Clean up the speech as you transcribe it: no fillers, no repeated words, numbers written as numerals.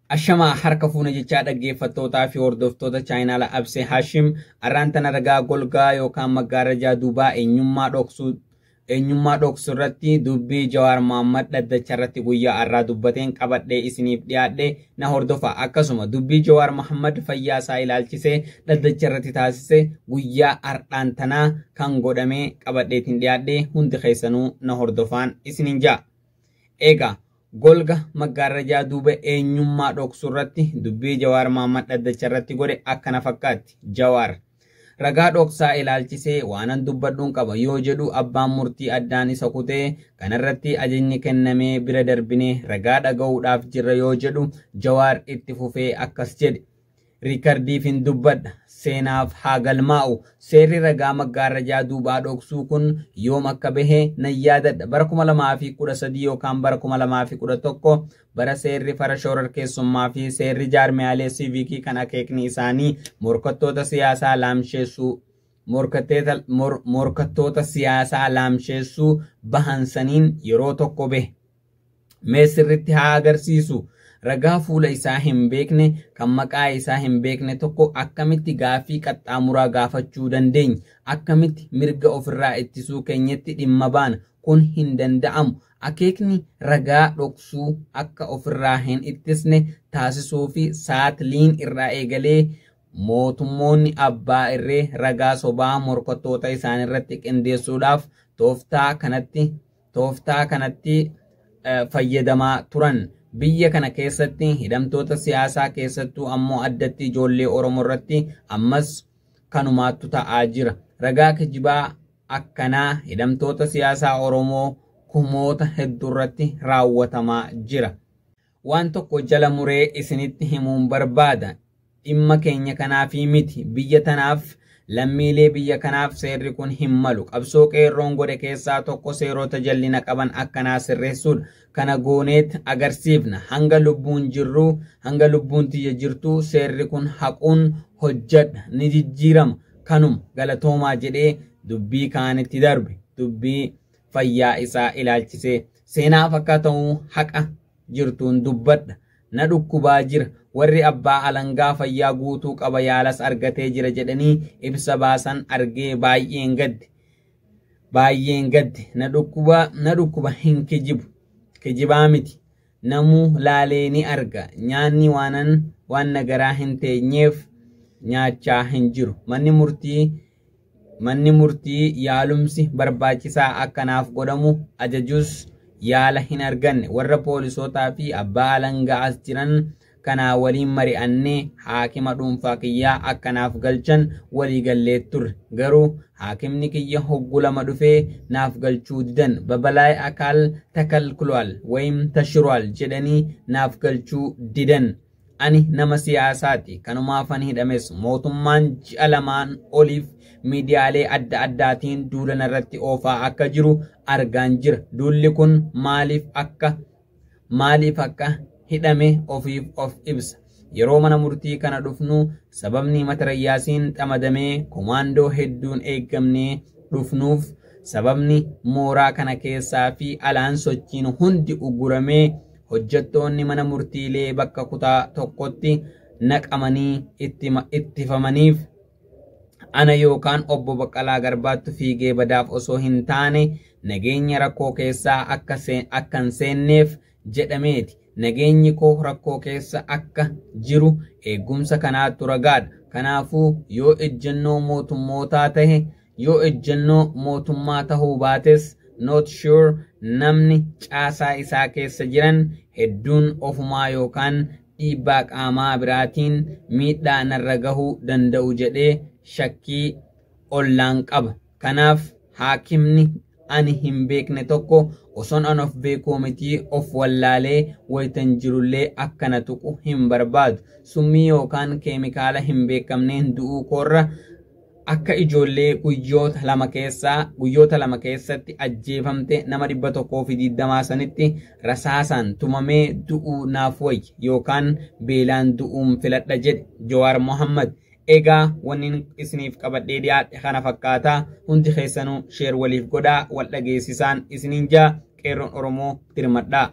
Ashamaa harka fuuna jechaa dhaggeeffattootaa fi hordoftoota chaayinaala Absee Hashim arraan tana ragaa golgaa yookaan maggaarajaa duubaa eenyummaa dhoksuu irratti dubbii Jawaar Mohammad dhaddacha irratti guyyaa har'aa dubbateen qabadhee isiniif dhiyaadhe na hordofa. Akkasuma dubbii Jawaar Mohammad fayyaa isaa ilaalchisee dhaddacha irratti taasise guyyaa har'aan tanaa kan godhamee qabadheetiin dhiyaadhe hundi keessanuu na hordofaan isiniin ja'a. Egaa golga maggaarajaa duuba eenyummaa dhoksuu irratti dubbii Jawaar Mohammad dhaddacha irratti godhe akkana fakkaatti. Jawaar ragaa dhoksaa ilaalchisee waanan dubbadhuun qaba yoo jedhu abbaan murtii addaan isa kutee kanarratti ajajni kennamee bira darbinee ragaa dhaga'uudhaaf jirra yoo jedhu Jawaar itti fufee akkas jedhe. Riikardiif hin dubbadha seenaaf haa galmaa'u seerri ragaa maggaarajaa duubaa dhoksuu kun yoom akka bahe nan yaadadha bara 2013 yookaan bara 2011 bara seerri fara shororkeessummaa fi seerri jaarmiyaalee siivikii kan akeekni isaanii morkattoota siyaasaa laamsheessuu morkattoota siyaasaa laamsheessuu bahan saniin yeroo tokko bahe mee sirritti haa agarsiisu. Ragaa fuula isaa hin beekne kan maqaa isaa hin beekne tokko akkamitti gaaffii qaxxaamuraa gaafachuu dandeenya? Akkamitti mirga ofirraa ittisuu keenyatti dhimma baana? Kun hin danda'amu. Akeekni ragaa dhoksuu akka ofirraa hin ittisne taasisuu fi saatiliin irraa eegalee mootummoonni abbaa irree ragaa sobaa morkattoota isaaniirratti qindeessuudhaaf tooftaa kanatti fayyadamaa turan. Biyya kana keessatti hidhamtoota siyaasaa keessattuu ammoo addatti ijoollee Oromoo irratti ammas kanumaattu ta'aa jira. Ragaa kijibaa akkanaa hidhamtoota siyaasaa Oromoo kumoota hedduu irratti raawwatamaa jira. Waan tokko jala muree isinitti himuun barbaada. Dhimma keenya kanaafi miti. Biyya tanaaf lammiilee biyya kanaaf seerri kun hin malu. Qabsoo qeerroon godhe keessaa tokko seerota jallina qaban akkanaa sirreessuudha. Kana gooneet agarsiifna. Hanga lubbuun jirru, hanga lubbuun tiyya jirtu seerri kun haquun hojjedha. Ni jijjiirama. Kanuma galatoomaa jedhee dubbii kaanitti darbe. Dubbii fayyaa isaa ilaalchisee seenaaf akka ta'u haqa jirtuun dubbadha. Na dhukkubaa jira. Warri abbaa alangaa fayyaa guutuu qaba yaalas argatee jira jedhanii ibsa baasan argee baay'een gadde. Baay'een gadde. Na dhukkuba hin kijibu. Kijibaa miti. Namuu laalee ni arga. Nyaanni waan nagaraa hin teenyeef nyaachaa hin jiru. Manni murtii yaalumsi barbaachisaa akkanaaf godhamu ajajus yaala hin arganne. Warra poolisootaa fi abbaa alangaa as jiran kanaa waliin mari'annee haakima dhuunfaa kiyyaa akkanaaf galchan walii gallee turre. Garuu haakimni kiyya hoggu lama dhufee naaf galchuu didan. Babalaay akaal takalkulwal wayim tashirwal jedhanii naaf galchuu didan. Ani nama siyaasaati. Kanumaafan hidhames mootummaan ji'a lamaan oliif miidiyaalee adda addaatiin duula narratti oofaa akka jiru argaan jira. Duulli kun maaliif akka hidhame ofiif of ibsa. Yeroo mana murtii kana dhufnu sababni matarayyaasiin xamadamee komaandoo hedduun eeggamnee dhufnuuf sababni mooraa kana keessaa fi alaan sochiin hundi uguramee hojjettoonni mana murtiilee bakka kutaa tokkotti naqamanii ittifamaniif ana yookaan obbo Baqqalaa Garbaattu fiigee badaaf osoo hin taane nageenya rakkoo keessaa akka hin seenneef jedhameeti. Nageenyi koo rakkoo keessa akka jiru eegumsa kanaatu ragaadha. Kanaafuu yoo ejjennoo mootummootaa tahe yoo ejjennoo mootummaa tahuu baates not sure namni caasaa isaa keessa jiran hedduun ofumaa yookaan dhiibbaa qaamaa biraatiin miidhaa narra gahuu danda'u jedhee shakkii ollaan qaba. Kanaaf haakimni ani hin beekne tokko osoon an of beekuu miti of wallaalee wayitan jirullee akkana tuqu hin barbaadu. Summii yookaan keemikaala hin beekamneen du'uu koorra akka ijoollee guyyoota lama keessatti ajjeefamte nama 120 sanitti rasaasaan tumamee du'uu naaf wayya yookaan beelaan du'uun filadha jedhe Jawaar Mohammad. Egaa wanni isiniif qabadhee dhiyaadhe kana fakkaataa hundi keessanuu sheer waliif godhaa wal dhageessisaan isiniin jaa qeerroon Oromoo dirmadhaa.